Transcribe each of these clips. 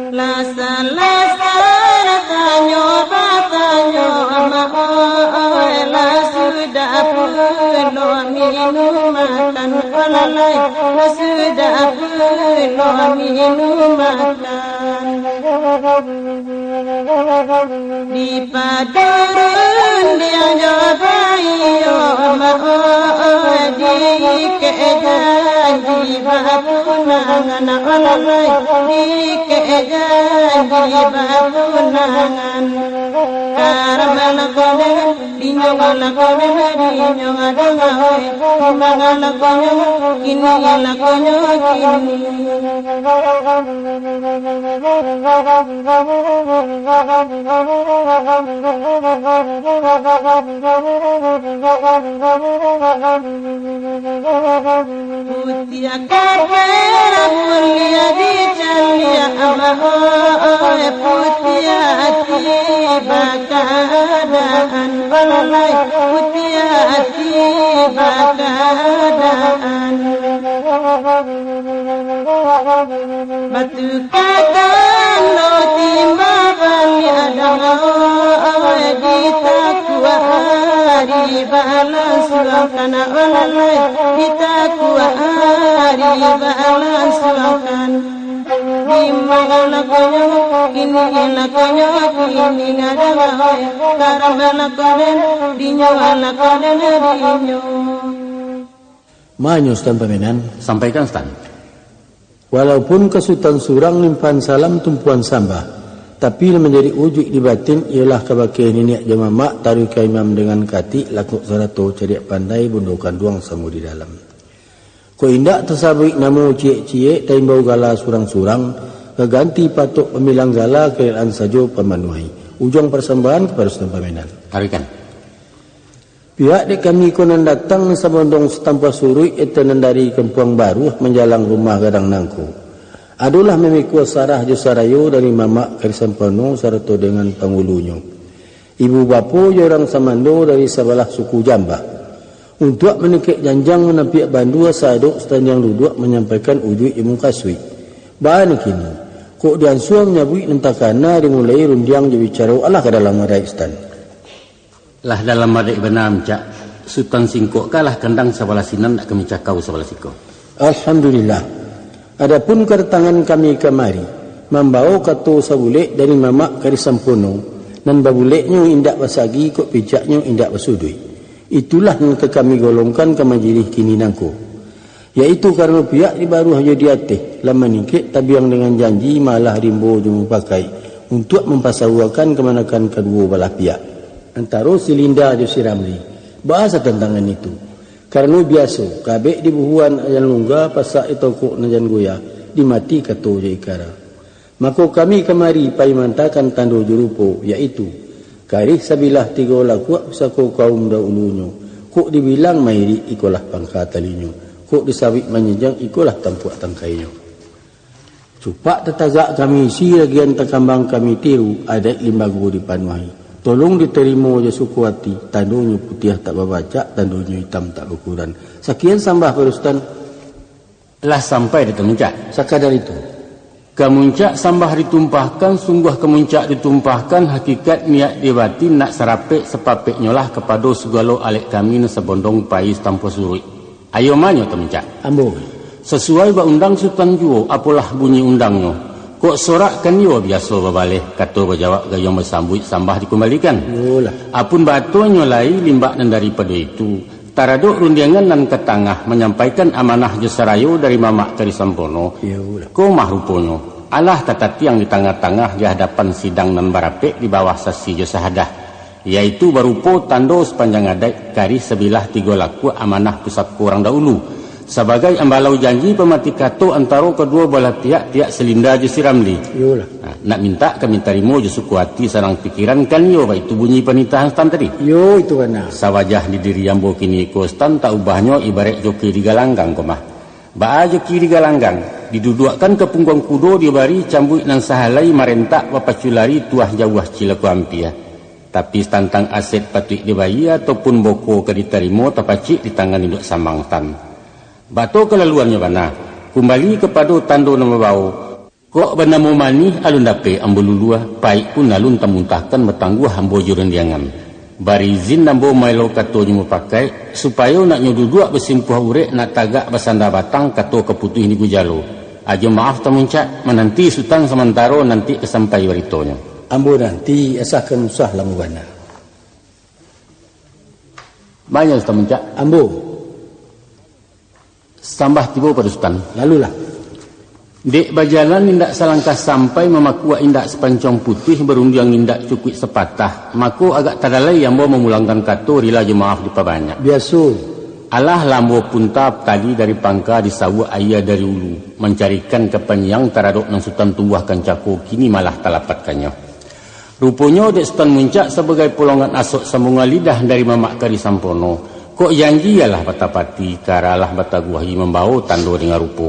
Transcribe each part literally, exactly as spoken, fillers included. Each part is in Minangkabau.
Lah salasai tanyo batanyo, Amak, oi, lah sudah pulo minum makan, alah lai, lah sudah pulo minum makan. Di padurun diajo baiyo, Amak, oi, diikek janji batunangan, alah lai, diikek janji batunangan. Karamalah koden, dinyo malah koden, dinyo adang, oi, mangalah konyo, kini lah konyo, kini. Putiah kapeh mulia dicaliak, Amak, oi, putiah ati bakaadaan, alah lai, putiah ati bakaadaan. Batu Kadang lo timba baliak adang, oi, ditakuak ari balansuangkan, alah lai, ditakuak ari balansuangkan. Dimangana konyo, kini lah konyo, kini adang, oi, karamalah koden, dinyo lah koden, dinyo. Manyo, Sutan Pamenan. Sampaikan, Sutan. Walaupun ka Sutan surang limpahan salam tumpuan sambah, tapi nan manjadi ujuik di batin iyolah kabake niniak jo mamak, taruih ka imam dengan katik, lakuk sarato cadiak pandai, bundo kanduang samo di dalam. Kok indak tasabuik namo ciek-ciek, taimbau gala surang-surang, gaganti patok pambilang gala, karelaan sajo pamanuahi. Ujuang parsambahan kapado Sutan Pamenan. Taruihkan. Pihak dek kami ko nan datang nan sabondong satampuah suruik, eto nan dari Kampuang Baruah manjalang rumah gadang nangko, adolah mamikua sarah jo sarayo dari mamak Kari Sampono sarato dengan pangulunyo, ibu bapo jo urang samando dari sabalah suku Jambah, untuak maningkek janjang manampiak bandua, saadok satandiang duduak manyampaikan ujuik jo mukasuik. Baa nan kini, kok diansua manyabuik nan takana, dimulai rundiang jo bicaro, alah ka dalam adaik, Sutan. Lah dalam adaik bana, Muncak. Sutan singkokkanlah kandang sabalah sinan, nak kami cakau sabalah siko. Alhamdulillah. Adapun kadatangan kami kamari, mambawo kato sabulek dari mamak Kari Sampono, nan babuleknyo indak basagi, kok picaknyo indak basuduik. Itulah nan ka kami golongkan ka majilih kini nangko. Yaitu karano pihak di baruah jo di ateh lah maningkek tabiang dengan janji maalah rimbo jo mupakaik untuak mampasawuakan kamanakan kaduo balah pihak, antaro si Linda jo si Ramli. Baa satantangan itu? Karano biaso, kabek dibuhuan nan jan lungga, pasak ditokok nan jan goyah, dimati kato jo ikara. Mako kami kamari pai maantakan tando jo rupo, yaitu, karih sabilah tigo lakuak pusako kaum dahulunyo, kok dibilang mairik ikolah pangka talinyo, kok disawik manjinjiang ikolah tampuak tangkainyo. Cupak tatagak kami isi, ragian takambang kami tiru, adaik limbago dipanuahi. Tolong ditarimo jo suko ati, tandonyo putiah tak babacak, tandonyo itam tak bakuran. Sakian sambah, Pak Rustan. Lah sampai di Tamuncak. Sakadar itu. Ka muncak sambah ditumpahkan, sungguah ka muncak ditumpahkan, hakikat niat di batin nak sarapek sapapeknyolah kapado sagalo alek kami nan sabondong pai satampuah suruik. Ayo manyo Tamuncak. Ambo. Sasuai ba undang Sutan juo, apolah bunyi undangnyo. Kok sorak kan iyo biaso babaleh, kato bajawab gayuang basambuik, sambah dikumbalikan. Iyolah. Apun batonyo lai limbak nan daripado itu, taradok rundiangan nan ka tangah manyampaikan amanah jo sarayo dari Mamak Kari Sampono. Iyolah. Ko mah ruponyo, alah tatatiang di tangah-tangah di hadapan sidang nan barapek di bawah sasi jo sahadah, yaitu barupo tando sapanjang adaik, karih sabilah tigo lakuak amanah pusako urang dahulu, sabagai ambalau janji pamati kato antaro kaduo balah pihak, pihak si Linda jo si Ramli. Iyolah. Nah, Nak mintak kami tarimo jo suko ati sarang pikiran, kan iyo baitu bunyi panitahan Sutan tadi? Iyo, itu bana. Sawajah di diri ambo kini ko, Sutan, tak ubahnyo ibaraik joki digalanggang ko mah. Baa joki digalanggang, diduduakkan ka pungguang kudo, dibari cambuik nan sahalai, marentak bapacu lari, tuah jauah cilako ampia. Tapi satantang aset patuik dibayia, ataupun boko ka ditarimo, tapacik di tangan induak samang, Sutan. Bato kalaluannyo bana, kumbali kapado tando nan babao. Kok banamo manih alun dapek ambo lulua, paik pun alun tamuntahkan, batangguah ambo jo rundiangan. Bari izin ambo maelo katonyo mupakaik, supayo nak nyo duduak basimpuah urek, nak tagak basanda batang, kato ka putuih di gujalo. Ajo maaf Tamuncak, mananti Sutan samantaro, nanti ka sampai baritonyo. Ambo nanti, asa kan usah lamo bana. Banyak Sutan Muncak. Ambo. Sambah tibo pado Sutan. Lalulah. Dek bajalan indak salangkah sampai, mamakuak indak sapancuang putuih, barundiang indak cukuik sapatah, mako agak tadalai ambo mamulangkan kato, rila jo maaf dipabanyak. Biaso. Alah, lah ambo punta tali dari pangka, disawuak aia dari ulu, mancarikan kapanyiang taradok nan Sutan tumbuahkan cako, kini malah talapatkannyo. Ruponyo dek Sutan Muncak sabagai polongan asok sambungan lidah dari mamak kari sampono, kok janji alah batapati, kara alah bataguahi, mambao tando dengan rupo.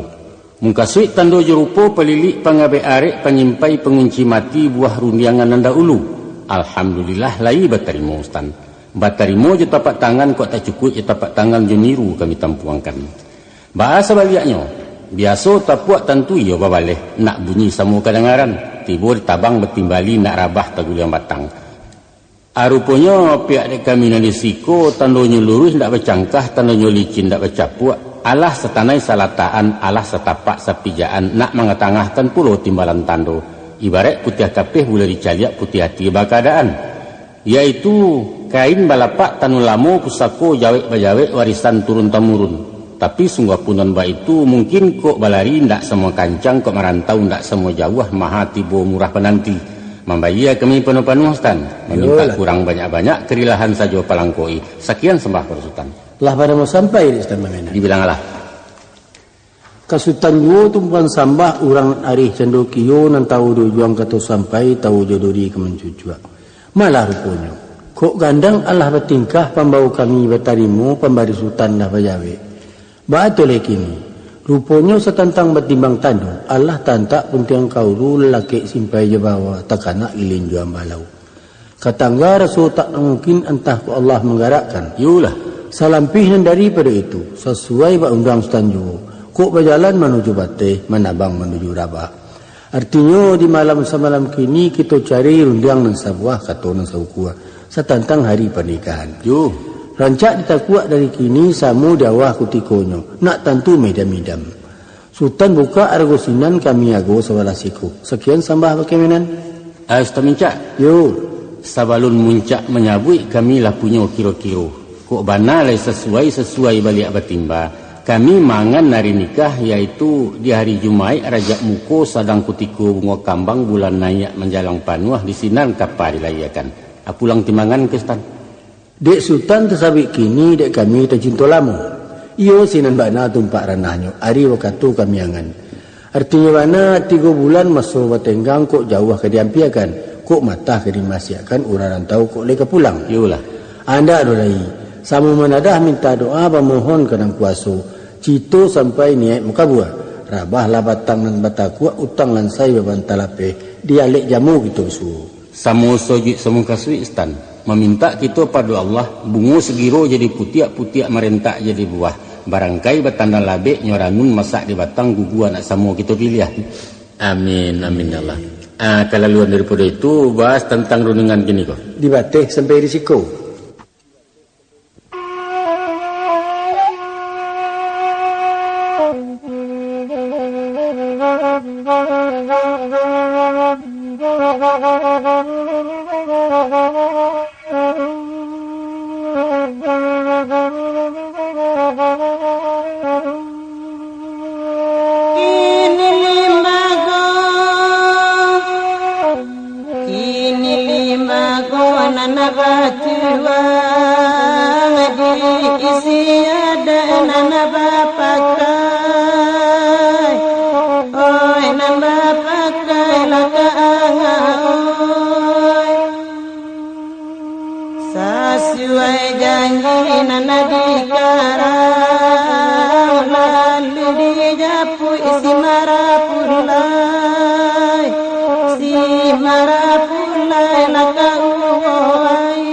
Mukasuik tando jo rupo, palilik pangabek arek, panyimpai pangunci mati, buah rundiangan nan dahulu. Alhamdulillah, lai batarimo Sutan. Batarimo jo tapak tangan, kok tak cukuik jo tapak tangan, jo niru kami tampuangkan. Baa sabaliaknyo, biaso tapuak tantu iyo babaleh, nak bunyi samo kadangaran, tibo di tabang batimbali, nak rabah taguliang batang. A, ruponyo pihak dek kami nan di siko, tandonyo luruih ndak bacangkah, tandonyo licin ndak bacapuak, alah satanai salatakan, alah satapak sapijaan, nak mangatangahkan pulo timbalan tando, ibaraik putiah kapeh buliah dicaliak, putiah ati bakaadaan. Yaitu, kain balapak tanun lamo, pusako jawek bajawek, warisan turun tamurun. Tapi, sungguah pun nan baitu, mungkin kok balari indak samo kancang, kok marantau indak samo jauah, maha tibo murah pananti. Mambayia kami panuah-panuah, Sutan, mamintak Yolah. kurang banyak-banyak, karilahan sajo palangkoi. Sakian sambah pado Sutan. Lah baramo sampai dek Sutan Mangana? Dibilanglah. Ka Sutan juo tumpuan sambah, urang nan arih cando kio, nan tau di ujuang kato sampai, tau jo duri ka mancucuak. Malah ruponyo, kok gandang alah batingkah, pambao kami batarimo, pambari Sutan lah bajawek. Baa tu lai kini? Ruponyo satantang batimbang tando, alah taantak puntiang ka ulu, lalakek simpai jo bawa, takanak lilin jo ambalau. Katangga raso tak mungkin, antah kok Allah manggarakkan. Iyolah. Salampih nan daripado itu, sasuai bak undang Sutan juo, kok bajalan manuju bateh, manabang manuju rabah. Artinyo, di malam samalam kini, kito cari rundiang nan sabuah, kato nan saukua, satantang hari panikahan. Yo. Rancak ditakuak dari kini, samo di awah kutikonyo, nak tantu midam-midam. Sutan bukak arago sinan, kami ago sabalah siko. Sakian sambah bakeh Menan. Ah, Sutan Muncak. Yo. Sabalun Muncak manyabuik, kami lah punyo kiro-kiro. Kok bana lai sasuai-sasuai baliak batimba, kami mangan ari nikah, yaitu di hari Jumaik Rajab Muko, sadang kutiko bungo kambang, bulan naiak manjalang panuah, di sinan kapa dilayiakan. Ah, pulang timbangan ka Sutan. Dek Sutan tasabuik kini, dek kami tacinto lamo. Iyo, sinan bana tumpak ranahnyo, ari wakatu kami angan. Artinyo bana, tigo bulan maso batenggang, kok jauah ka diampiakan, kok matah ka dimasiakkan, urang rantau kok lai ka pulang. Iyolah. Andak doh lai, samo manadah minta doa, bamohon ka Nan Kuaso, cito sampai niaik makabua. Rabahlah batang nan batakuak, utang lansai babanta lapeh, di alek jamo kito basuo. Samo sojuik samo kasuik, Sutan. Mamintak kito pado Allah, bungo sagiro jadi putiak, putiak marentak jadi buah. Barangkai batanda labek, nyo ranun masak di batang, gugua nak samo kito piliah. Amin, amin ya Allah. Ah, kalaluan daripado itu, bahas tantang rundiangan kini ko. Di bateh sampai di siko. Kini limbago, kini limbago nan batuah, diisi adat nan bapakai, oi, nan bapakai lah ka Dikarang lalu dijapuik si marapulai, si marapulai lah ka uwai.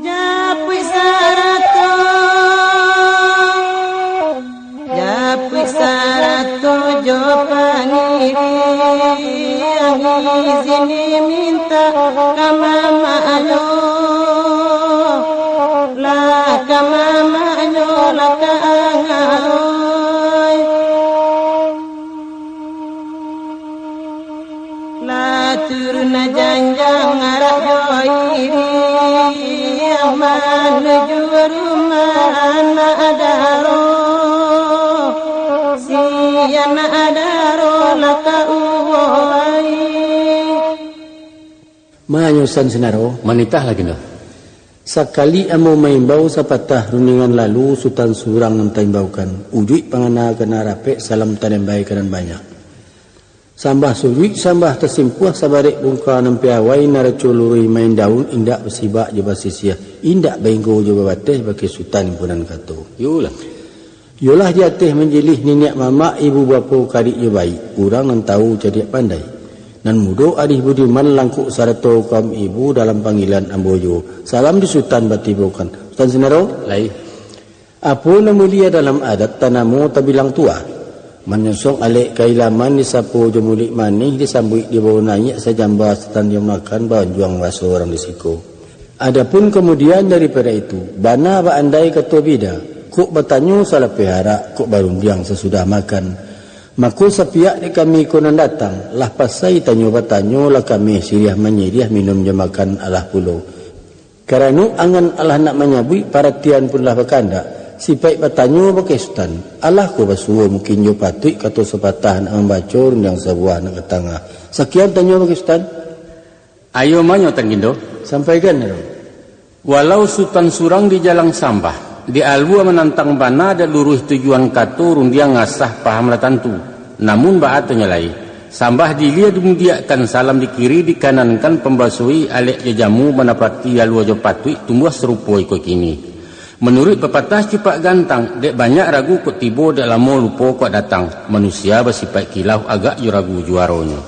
Japuik sarato, japuik sarato jo pangiriang, izin diminta ka mamaknyo, lah ka mamaknyo, lah ka angaroi. Lah turun janjang arak jo iriang manuju rumah anak daro. Si anak daro lah ka uwai. Manyo Sutan Sinaro. Manitahlah, Gindo. Sakali ambo maimbau sapatah rundingan lalu, Sutan surang nan taimbaukan. Ujuik pangana ka nan rapek, salam talembai ka nan banyak. Sambah sujuik, sambah tasimpuah, sabarek bungka nan piawai, naraco luruih main daun, indak basibak jo basisiah, indak bainggo jo babateh, bakeh Sutan himpunan kato. Iyolah. Iyolah di ateh majilih niniak mamak, ibu bapo karik jo baik, urang nan tawu cadiak pandai. Nan mudo arih budiman, langkok sarato kaum ibu, dalam panggilan ambo juo. Salam di Sutan batibokan. Sutan Sinaro? Lai. Apo nan mulia dalam adat, tanamo tabilang tuah. Manyosong alek kailaman, disapo jo muluik manih, disambuik dibawo naiak, sajamba satandiang makan, baanjuang raso urang di siko. Adapun kamudian daripado itu, bana baandai kato bida, kok batanyo salapeh arak, kok barundiang sasudah makan. Mako sapiak dek kami ko nan datang, lah pasai tanyo batanyo, lah kameh siriah manyiriah, minum jo makan alah pulo. Karano angan alah nak manyabuik, paratian pun lah bakandak, sipaik batanyo bakeh Sutan, alah ko basuo mungkin jo patuik, kato sapatah nak mambaco, rundiang sabuah nak ka tangah. Sakian tanyo bakeh Sutan. Ayo manyo Tan Gindo. Sampaikan, Aro. Walau Sutan surang di jalang sambah, di alua manantang bana, dek luruih tujuan kato, rundiang asah paham lah tantu. Namun baa tanyo lai, sambah diilia dimudiakkan, salam dikiri dikanankan, pambasoi alek jo jamu, manapati alua jo patuik, tumbuah sarupo iko kini. Manuruik papatah cupak gantang, dek banyak ragu kok tibo, dek lamo lupo kok datang, manusia basipaik kilau, agak jo ragu juaronyo.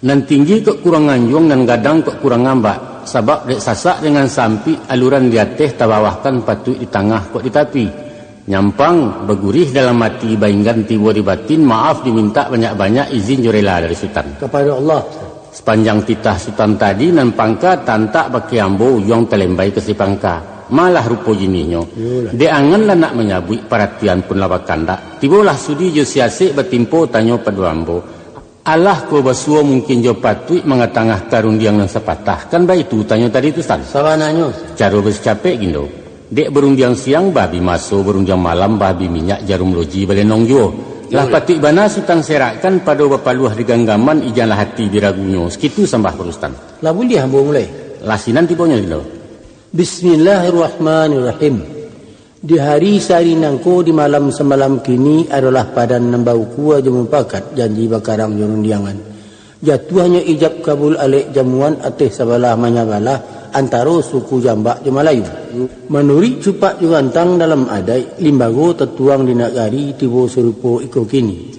Nan tinggi kok kurang anjuang, nan gadang kok kurang ambak, sabab dek sasak dengan sampik, aluran di ateh tabawahkan, patuik di tangah kok di tapi. Nyampang, bagurih dalam ati, bainggan tibo di batin, maaf dimintak banyak-banyak, izin jo rela dari Sutan. Kapado Allah. Sapanjang titah Sutan tadi, nan pangka tantak bakeh ambo, ujuang talembai ka si pangka. Malah rupo jinihnyo. Iyolah. Dek angan lah nak manyabuik, paratian pun lah bakandak. Tibolah sudi jo si asek, batimpo tanyo pado ambo. Alah ko basuo mungkin jo patuik, mangatangahkan rundiang nan sapatah. Kan baitu tanyo tadi tu, Sutan? Sabananyo. Caro basicapek, Gindo. Dek barundiang siang babi maso, barundiang malam babi minyak, jarum loji balenong juo. Lah Betul. Patuik bana Sutan serakkan, pado bapaluah di ganggaman, ijanlah ati biragunyo. Sakitu sambah pado Sutan. Lah buliah ambo mulai? Lah sinan tibonyo, Gindo. Bismillahirrahmanirrahim. Di hari sahari nangko, di malam samalam kini, adolah padan nan baukua jo mupakat, janji bakarang jo rundiangan. Jatuahnyo ijab kabul alek jamuan, ateh sabalah manyabalah, antaro suku Jambak jo Malayu. Manuruik cupak jo gantang dalam adaik, limbago tatuang di nagari, tibo sarupo iko kini.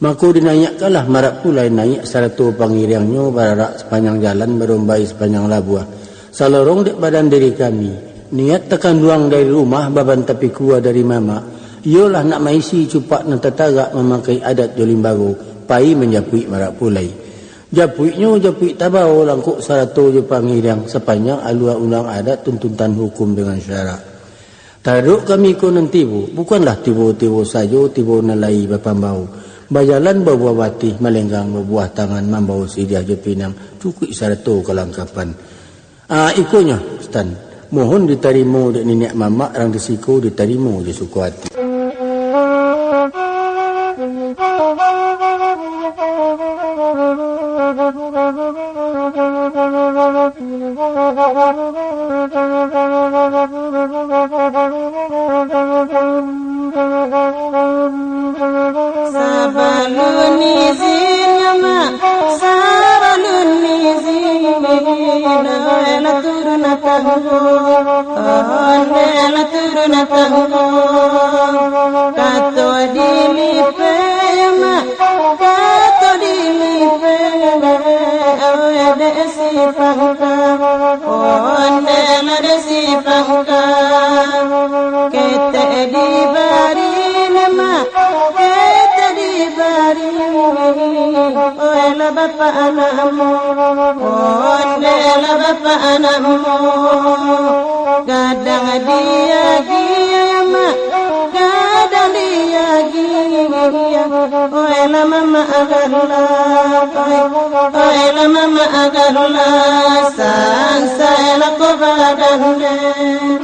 Mako dinaiakkanlah marak pulai, naiak sarato pangiriangnyo, bararak sapanjang jalan, barombai sapanjang labuah. Salorong dek badan diri kami, niat takanduang dari rumah, baban tapikua dari mamak, iyolah nak maisi cupak nan tatagak, mamakai adat jo limbago, pai manjapuik marak pulai. Japuiknyo japuik tabao, langkok sarato jo pangiriang, sapanjang alua undang adat, tuntutan hukum dengan syarak. Taradok kami ko nan tibo, bukanlah tibo-tibo sajo, tibo nan lai bapambao. Bajalan babuah batih, malenggang babuah tangan, mambao siriah jo pinang, cukuik sarato kalangkapan. Ah, ikonyo, Sutan. Mohon ditarimo dek niniak mamak, rang di siko ditarimo jo suko ati. Sabalun izin, Mak, sabalun izin, oe lah turun tanggo, ondeh lah turun tanggo. Kato dilipeh, Mak, kato dilipeh, oe dek si Pangka, ondeh lah dek si Pangka. Ketek dibari, Mak, ketek dibari, oe lah bapak anakmu, ondeh lah bapak anakmu. Gadang diagiah, Mak, gadang diagiah, oe lah mamak agarlah, oe, oe lah mamak agarlah, sansai lah ko badan dek.